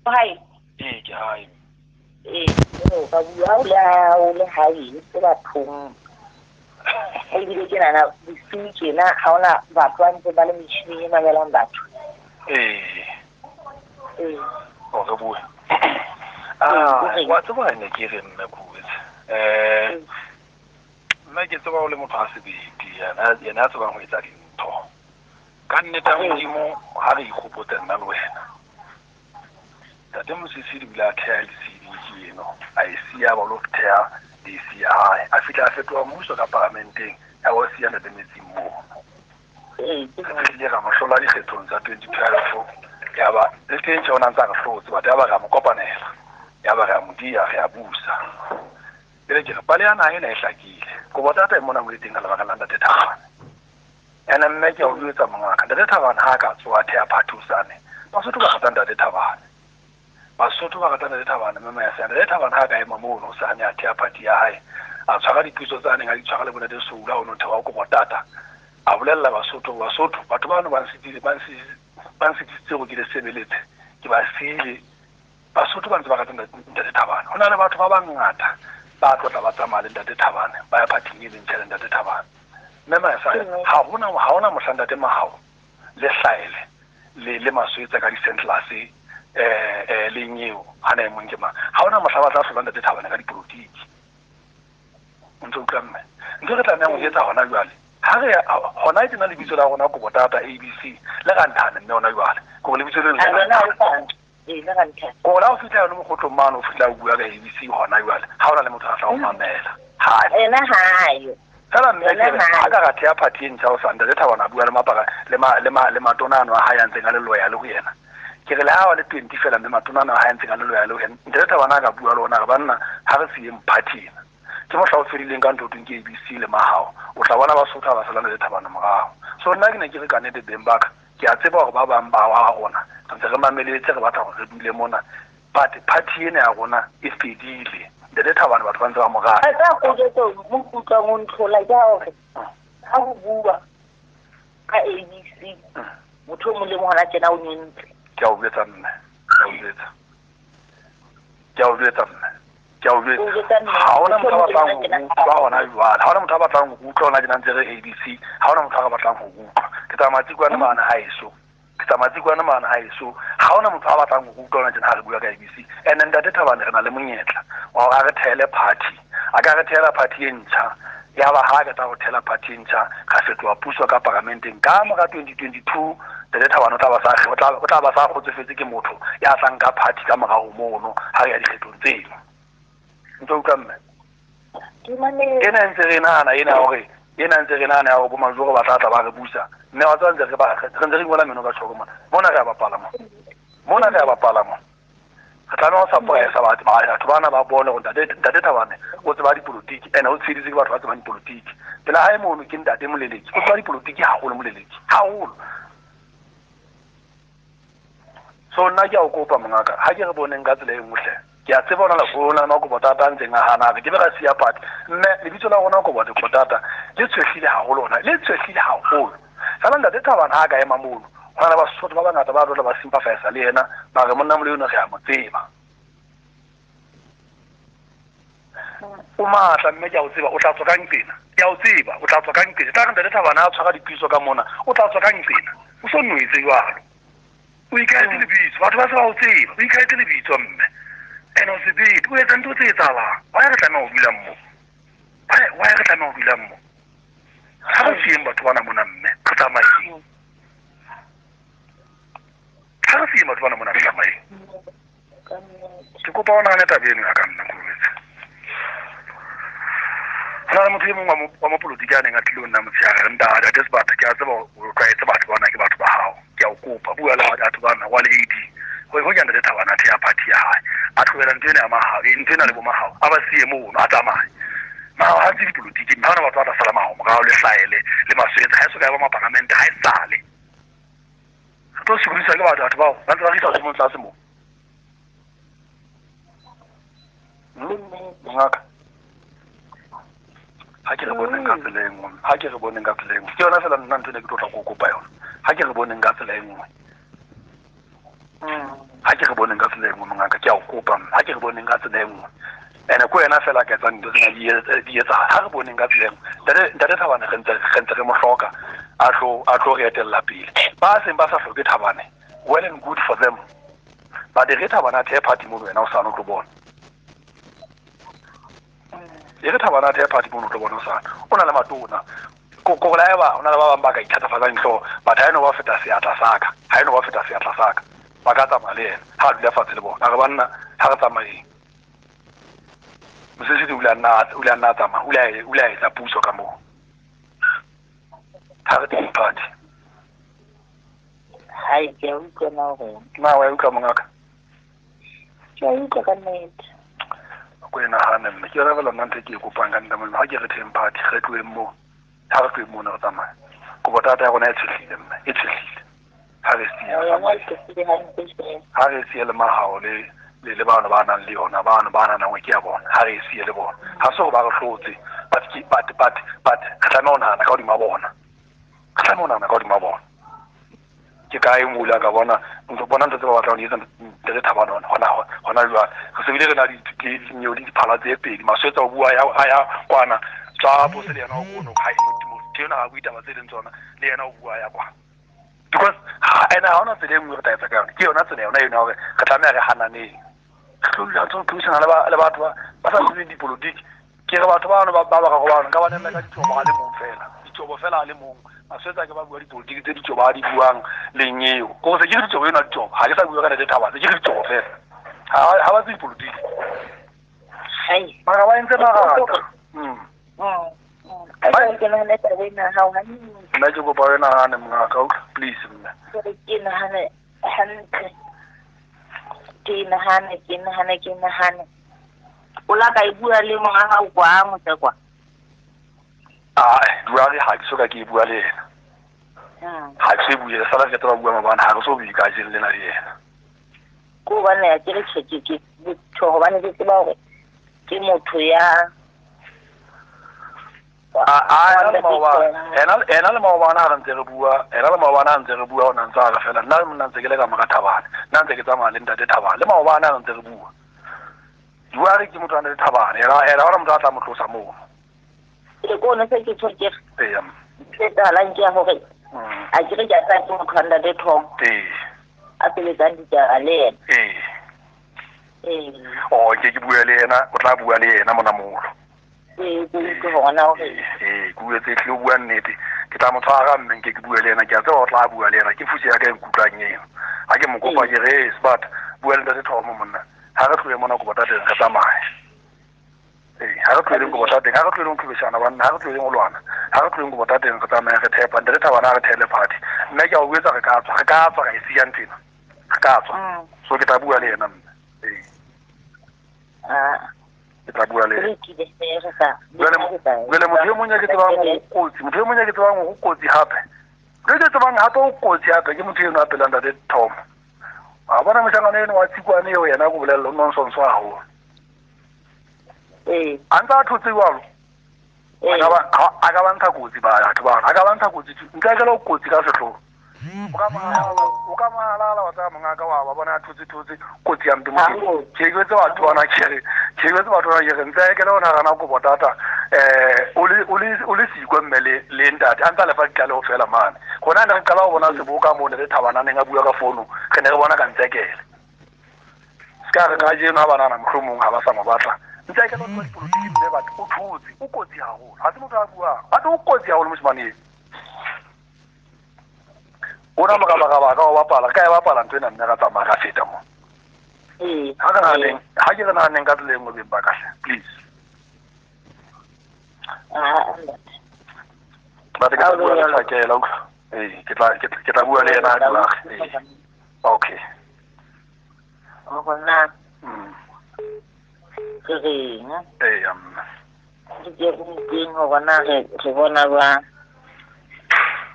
Hae. Ee, ke hae. Ee, o ka bua o le ha o le hae se bathong. Ebile ke nana bosiu tjena ha hona batho ba ntse ba le metjhining e mamelang batho. Ee. Ee. O re bue. Ee, Ah, o reng? wa tseba ne ke re mme Kotsi. Mme ke tseba o le motho a sebete, yena a tsebang ho etsa dintho. Ka nnete ya Modimo ha re ikgopotse nna le wena. Ntate Mosisi o ile a theha le-C_D eno, a e siya ba lo theha DC ya hae. A fihla a fetoha mmuso ka paramenteng, ya ba o siya Ntate Metsing moo. Ee, ke Re fihlile ra mo hlola dikgethong tsa 2012, ya ba le teng tjhe o na ntse a re hlotse, batho ya ba re a mo kopanela, ya ba re a mo diya, re a busa. Jwale ke re pale ya naha ena e hlakile. Kobo tata e mona mo le teng ka lebaka la Ntate Thabane. Ene mme ke a o jwetsa mongaka, Ntate Thabane ha a ka tsoha theha party hosane, Basotho ba rata Ntate Thabane. Basotho ba rata Ntate Thabane, mme Mayasane. Ntate Thabane ha a ka ema mono hosane a theha party ya hae, a tshwara dipitso tsa neng a di tshwara le bo Ntate Soula ho no theoha Kobo Tata. A bolella Basotho, Basotho, batho bano ba nsitisitse hore ke le sebeletse, ke ba siile. Basotho ba ntse ba rata Ntate Thabane. Ho na le batho ba bangata ba tlo tla ba tsamaya le Ntate Thabane, ba ya phathing e leng tjhe le Ntate Thabane. Mme Mayasane, ha hona mohla Ntate Mahao le Hlaele le Maswetsa ka di-Sandlers, le Nyeo, hana e mong ke mang. Ha hona mohla ba tla hlola Ntate Thabane ka dipolotiki. O ntso utlwa mme? Ntho re tlamehang ho etsa hona jwale, ha re hona tjena lebitso la rona Kobo Tata ABC le ranthane mme hona jwale. Ke hore lebitso leno le ranthane. Ee, le ranthane. Ke hore ha o fihla yone mokgotlong mane, o fihla o bua ka ABC hona jwale, ha hona le motho a tla o mamela. Ha. Ena ha yo. Fela mme Ena ke re, ha ha ka ra theha party e ntjha ho sa Ntate Thabane a bua le mapara, le ma, le ma, le matona ano a hae a ntseng a le loyal ho yena. Ke re le ha ba le 20 fela mme matona ano a hae a ntseng a le loyal ho yena. Ntate Thabane a ka bua le ona re banna ha re siyeng party ena. Ke mohla o fedileng ka ntho thweng ke ABC le Mahao. O tla bona Basotho ha ba sala Ntate Thabane morao. So nna ke ne ke re ka nnete beng ba ka, ke a tseba hore ba bang ba wa rona re ntse re mameletse, re batla hore re dule mona. But party ena ya rona e fedile. Ntate Thabane batho ba ntse ba mo rata. A tsa go jwetsa mo ke utlwang o ntlhola ke hore ha ho bua ka ABC, motho o mong le mong hona tjena o nyontse. Ke a o jwetsa mme, ke a o jwetsa. Ke a o jwetsa mme. Ke a o jwetsa. O jwetsa mme. Ha hona motho a batlang ho Motho o mong le mong utlwa hona jwale. Ha hona motho a batlang ho utlwa hona tjena ntse re ABC. Ha hona motho a batlang ho utlwa. Ke tsamaya tsikwane mane haeso. Ke tsamaya tsikwane mane haeso. Ha hona motho a batlang ho utlwa hona tjena ha re bua ka ABC. And Ntate Thabane re na le monyetla wa hore a re thehele party. A ka re thehela party e ntjha. Ya ba ha re tla ho thehela party e ntjha, ra fetoha puso ka paramenteng. Ka mora 2022, Ntate Thabane o tla ba sa, o tla, o tla ba sa kgotsofetse ke motho ya tla nka party ka morao mono ha re ya dikgethong tseno. Ntse utlwa mme? Ke mametse. Ena ntse re nahana ena hore, ena ntse re nahana ya hore bo Majoro ba tla tla ba re busa. Mme wa tseba ntse re ba, re ntse re ingola meno ka tjhoko mona. Mona re a bapala mona. Mona re a bapala mona. Re tlameha ho surprise batho ba, batho bana ba bone hore Ntate Thabane o tseba dipolotiki, ene o tsheditse ke batho ba tsebang dipolotiki. Pela hae mono ke Ntate Moleleki, o tseba dipolotiki haholo Moleleki, haholo. So nna ke a o kopa mongaka, ha ke re boneng ka tsela e nngwe hle. Ke a tseba hona le hona le Makobo Tata a ntseng a hana, re ke be ra siya party. Mme lebitso la rona Kobo Tata le tshwehlile haholo hona, le tshwehlile haholo. Fela Ntate Thabane ha a ka ema mono, ho na le Basotho ba bangata ba tlo tla ba sympathize le yena, ba re monna moloi ono re a mo tseba. O matla mme ke a o tseba, o tla tswa ka nqena. Ke a o tseba, o tla tswa ka nqena. Tla re Ntate Thabane a tshwara dipitso ka mona, o tla tswa ka nqena. O so nwetse jwalo. O ikahetse lebitso, batho ba se ba o tseba, o ikahetse lebitso mme. Ene o sebete, o etsa ntho tse etsahalang. Why re tlameha ho dula mo? Why re tlameha ho dula mo? Ha re siyeng batho bana mona mme, re tsamayeng. Ha re siyeng batho bana mona, re tsamayeng. Ke kopa o nahane taba eno ya ka nna, Nkululetse. Ho na le motho e mong wa mopolotiki a neng a tlile ho nna motshehare, re ntate, Ntate Sebata, ke a tseba o tlwaetse batho bana, ke batho ba hao. Ke a o kopa, bua le batho bana, wa le AD. Ho ja Ntate Thabane a theha party ya hae. A tlohela ntho ena ya Mahao, ntho ena le bo Mahao, a ba siye mono, a tsamaye. Mahao ha tsebe dipolotiki, mme ha hona batho ba tla sala Mahao morao, le Hlaele, le Maswetsa, ha e so ka ya ba mapalamente, ha e sale. Re tlo sokodiswa ke batho bao, ba ntse ba re isa hodimo tlase moo. Mongaka. Ha ke re boneng ka tsela e nngwe, ha ke re boneng ka tsela e nngwe. Ke yona fela nna ntho e ne ke tlo tla ko kopa yona. Ha ke re boneng ka tsela e nngwe. Ha ke re boneng ka tsela e nngwe mongaka, ke a o kopa mme. Ha ke re boneng ka tsela e nngwe. Ene ko wena fela ka etsang dintho tsena di etsahala. Ha re boneng ka tsela e nngwe. Ntate Thabane re ntse re mo hloka a tlo re etella pele. Ba seng ba sa hloke Thabane, well and good for them. But re Thabane a thehe party mono wena o sane o tlo bona. E re Thabane a thehe party mono o tlo bona o sane. O na le matona. Ko la eba o na le ba bang ba ka ithathafatsang hlooho, but ha eno ba feta seatla sa ka. Ha eno ba feta seatla sa ka. Ba ka tsamaya le yena. Ha a dula fatshe le bona. A re banna ha re tsamayeng. Mosesedi o ile a nna tsamaya, o ile a etsa puso ka moo. Ha re teng party. Hai, ke a utlwa na hore. Na wa utlwa mongaka? Ke a utlwa ka nnete. Ko e nahane mme ke yona fela nna ntho e ke e kopang ka nnete Modimo. Ha ke re teng party, re tloheng moo. Ha re tloheng moo ne re tsamaya. Kopo tata ya rona e tshehlile mme, e tshehlile. Ha re siye ha re siye le mahao le le bano ba nang le yona, bano ba nang ke ya bona. Ha re siye le bona. Ha se hore ba re hlotse, but re tlameha ho nahana ka hodima bona. Re tlameha ho nahana ka hodima bona. Ke kae mo ile ka bona ntho bona ntho tse ba batlang ho di etsa Ntate Thabane hona jwale. Re se bile re na le dinyewe le diphala tse pedi. Maswetsa o bua a ya kwana, tswa bose le yena o bono ha e motho ena ha bue taba tse leng tsona, le yena o bua ya kwana. Because ha ena ha hona tsela e nngwe re tla etsa ka yona. Ke yona tsela yona eno ya hore re tlameha re hananeng. Re tlo dula ntse re thuisana le batho ba sa tsebeng dipolotiki. Ke re batho bano ba bararo bano nka ba nella ka ditjobo a le mong fela. Ditjobo fela a le mong. Maswetsa ke ba bua dipolotiki tse ditjobo a di buang leng eo. Ko se ke re ditjobo ena ditjobo. Ha ke sa bua ka Ntate Thabane, ke re ditjobo fela. Ha ba tsebe dipolotiki. Hai. Mara ba entse marata. Ke nahane taba ena ya hao hantle. Nna ke kopa o e nahane mongaka, please mme. Ke nahane hantle. Ke nahane. O la ka e bua le monga hao kwa motse kwa? Ah, Duare ha ke soka ke e bua le yena. Ha ke so e bue, sala ke tla bua mabane, ha re so bue ka jeng lena le yena. Ko hobane ya ke re tjhe ke tjho hobane ke tseba hore ke motho ya ena le maobane ha re ntse re bua, ena le maobane ha ntse re bua o ntse a re fela nna nna ntse ke le ka mora Thabane, nna ntse ke tsamaya le Ntate Thabane, le maobane ha re ntse re bua. Duare ke motho a Ntate Thabane, ena hona motho a tla mo tlosa moo. Ke ko ne se ke tjho ke re. Ee. Ke etsahalang ke ya hore a ke re ke a tla ke motho a Ntate Tom. Ee. A sebetsang ditaba le yena. Ee. Ee. Oh, ke bua le yena, o tla bua le yena mona molo. Ee, ke utlwe hore na hore ee, ke buetse tle o bua nnete. Ke tla mo tshwara mme nke ke bue le yena, ke a tseba o tla bua le yena, ke futse ya ka e nkutlwang eo. Ha ke mo kopa ke re, smart, bua le Ntate Thomo monna. Ha re tlohe mona kopo tateng re tsamaye. Ee, ha re tloheleng kopo tateng, ha re tloheleng ho qhobeshana banna, ha re tloheleng ho lwana. Ha re tloheleng kopo tateng re tsamaye re thepa. Ntate Thabane ha re thele party. Mme ke a o buetsa re ka tswa, ra e siya ntho ena. Re ka tswa. So ke tla bua le yena mme. Ee. Ke tla bua le yena. Jwale motho e mong ya ke tsebang hore o kotsi, motho e mong ya ke tsebang hore o kotsi hape. Motho e ke tsebang hape o kotsi hape ke motho eno a pela Ntate Tom. A bona moshangana eno wa Tsikwane eo yena ko bolella o nonsense haholo. Ee. A ntse a thotse jwalo. A ka ba ntsha kotsi batho bana, a ka ba ntsha kotsi. Ntle ke le kotsi ka sehlooho. O ka mahalala wa tsaya mongaka wa ba bona a thotse kotsi ya mpe motho. Ke jwetse batho bana ke re, ke jwetse batho bana ke re ntse ke le ona rana kopo tata o le sikwe mme le ntate a ntse a lefa ditlaleho fela mane. Gona ne re qala ho bona seboka mo ne re Thabana neng a bua ka fono, re ne re bona ka Ntsekele. Se ka re kajeno ha banana mohlomong ha ba sa mo batla. Ntsekele o tswa dipolotiki mme batho o thotse, o kotsi haholo. Ha se motho a buang. Batho o kotsi haholo moshemane eo. Ona morabaraba ka o bapala, ka e bapala ntho ena mme ra tsamaya ra feta mo. Ha ke re nahaneng ka tsela e nngwe beng ba ka hle, please. Ba ke tla bua le Tshakela, utlwa. Ee, ke tla bua le yena ha Duare. Ee. Okay. Hore na re reng? Ee, mme. Re ke re utlweng hore na re bona jwang.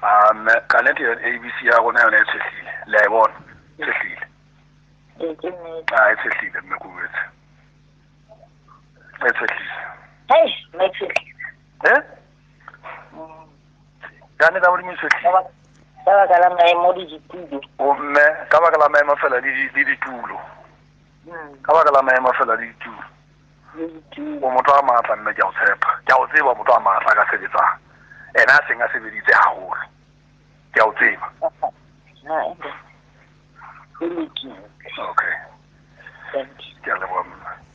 Ah, mme ka nnete yona ABC ya rona yona e tshehlile. Le a e bona? Tshehlile. Ee, ke nnete. Ah, e tshehlile mme ko boetse. E tshehlile. Hei, mme e tshehlile. Eh? Ka nnete ya Modimo e tshehlile. Ka baka la maemo le ditulo. O mme ka baka la maemo fela le ditulo. Ka baka la maemo fela le ditulo. O motho a matla mme, ke a o tshepa, ke a o tseba, motho a matla ka sebetsang, ena a seng a sebeditse haholo, ke a o tseba. Okay, ke a leboha mme.